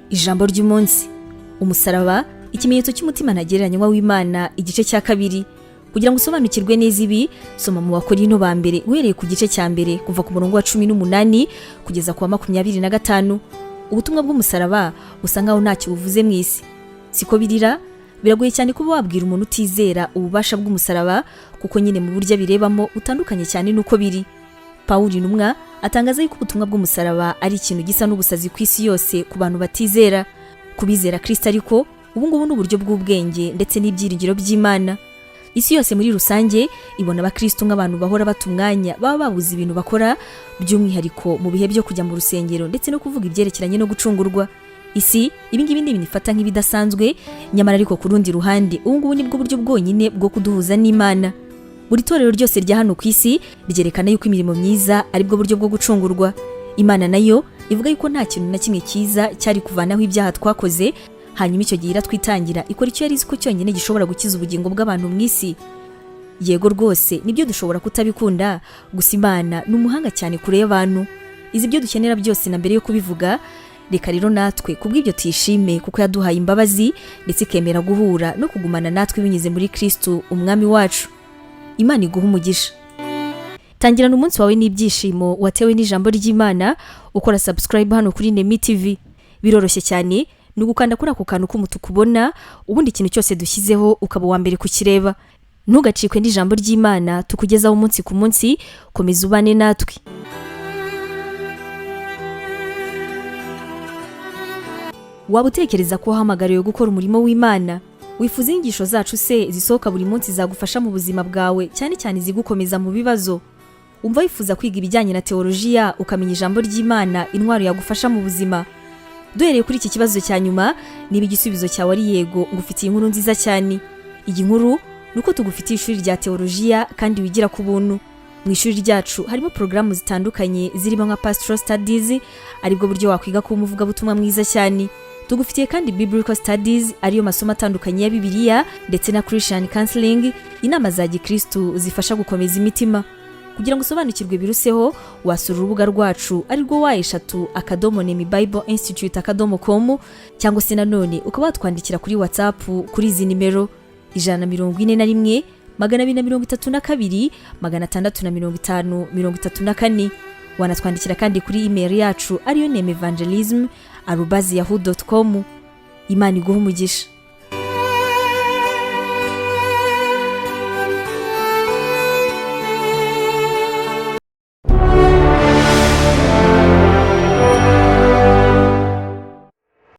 Ijambo ry'umunsi: umusaraba, ikimenyetso cy'umutima ntagereranywa w'Imana, igice cya kabiri. Kugira ngo usobanukirwe neza ibi, soma mu Bakorinto ba mbere uhereye ku gice cya mbere, kuva ku murongo wa 18 kugeza ku wa 25. Ubutumwa bw'umusaraba busa nkaho ntacyo buvuze mu isi, siko birira? Biragoye cyane kuba wabwira umuntu utizera ububasha bw'umusaraba, kuko nyine mu buryo abirebamo butandukanye cyane n'uko biri. Pawulo intumwa atangaza yuko ubutumwa bw'umusaraba ari ikintu gisa n'ubusazi ku isi yose ku bantu batizera. Kubizera Kristo ariko, ubu ngubu ni uburyo bw'ubwenge ndetse n'ibyiringiro by'Imana. Isi yose muri rusange ibona abakristo nk'abantu bahora bata umwanya, baba babuze ibintu bakora, by'umwihariko mu bihe byo kujya mu rusengero ndetse no kuvuga ibyerekeranye no gucungurwa. Isi ibingibi ni ibintu ifata nk'ibidasanzwe, nyamara ariko ku rundi ruhande, ubu ngubu nibwo buryo bwonyine bwo kuduhuza n'Imana. Buri torero ryose rya hano ku isi ryerekana yuko imirimo myiza aribwo buryo bwo gucungurwa. Imana nayo ivuga yuko nta kintu na kimwe cyiza cyari kuvanaho ibyaha twakoze. Hanyuma icyo gihe iratwitangira, ikora icyo yari izi ko cyonyine gishobora gukiza ubugingo bw'abantu mu isi. Yego rwose, nibyo, dushobora kutabikunda, gusa Imana ni umuhanga cyane kure y'abantu, izi ibyo dukenera byose na mbere yo kubivuga. Reka rero natwe kubw'ibyo tuyishime, kuko yaduhaye imbabazi ndetse ikemera guhura no kugumana natwe binyuze muri Kristo Umwami wacu. Imana iguha umugisha. Tangirana umunsi wawe n'ibyishimo watewe n'ijambo ry'Imana ukora subscribe hano kuri Nemi TV. Biroroshye cyane, ni ugukanda kuri ako kantu k'umutuku ubona, ubundi ikintu cyose dushyizeho ukaba uwa mbere kukireba. Ntugacikwe n'ijambo ry'Imana tukugezaho umunsi ku munsi. Komeza ubane natwe. Waba utekereza ko wahamagariwe gukora umurimo w'Imana? Wifuza inyigisho zacu se zisohoka buri munsi zagufasha mu buzima bwawe, cyane cyane izigukomeza mu bibazo? Umva wifuza kwiga ibijyanye na teolojiya, ukamenya ijambo ry'Imana, intwaro yagufasha mu buzima? Duhereye kuri iki kibazo cya nyuma, niba igisubizo cyawe ari yego, ngufitiye inkuru nziza cyane. Iyi nkuru ni uko tugufitiye ishuri rya teolojiya kandi wigira ku buntu. Mu ishuri ryacu harimo porogaramu zitandukanye zirimo nka Pastoral Studies, aribwo buryo wakwiga kuba umuvugabutumwa mwiza cyane. Tugufitiye kandi Biblical Studies, ariyo masomo atandukanye ya Bibiliya, ndetse na Christian Counseling, inama za gikristu zifasha gukomeza imitima. Kugira ngo usobanukirwe biruseho, wasura urubuga rwacu, arirwo www.nemibibleinstitute.com, cyangwa se nanone ukaba watwandikira kuri WhatsApp kuri izi nimero: 141 232 650 34. Wanatwandikira kandi kuri email yacu, ariyo nemevangelism@yahoo.com. Imana iguha umugisha.